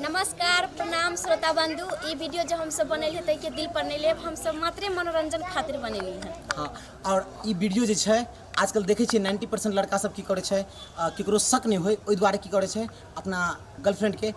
नमस्कार, प्रणाम श्रोता बंधु। ई वीडियो जो हमसब बनेली है ताहिके दिल पर नहीं लेब, हमसब मात्रे मनोरंजन खातिर बनेली है। हाँ, आओर ई वीडियो जे छै, आजकल देखै छियै 90% लड़का सब की करै छै, केकरो शक नहि होइ ओहि दुआरे की करै छै, अपना गर्लफ्रेंडके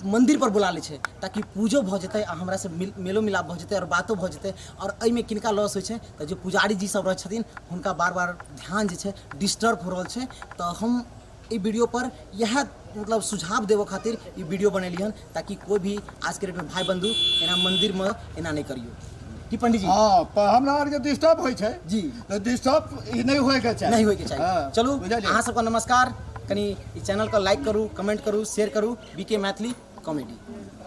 मंदिर पर बुला लै छै ताकि पूजो भऽ जेतै आ हमरा से मिल मेलो मिलाप भऽ जेतै आओर बातो भऽ जेतै। आओर एहिमे किनका लॉस होइ छै? तऽ जे पुजारी जी सब रहै छथिन, हुनका बार बार ध्यान जे छै डिस्टर्ब हो रहल छै। तऽ हम ई वीडियो पर इएह मतलब सुझाव देबऽ खातिर ई वीडियो बनेली हन, ताकि कोई भी आज के डेट में भाई बंधु एना मंदिर में एना नहीं करियो। की पंडित जी? हँ, पर हमरा आरके डिस्टर्ब होइ छै। जी। तऽ डिस्टर्ब ई नहि होइके चाही। नहीं होइके चाही। हँ, चलू। बुझलियै? अहाँ सबके नमस्कार। कनी ई चैनल के लाइक करू, कमेंट करू, शेयर करू। BK Maithili comedy.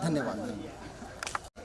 धन्यवाद।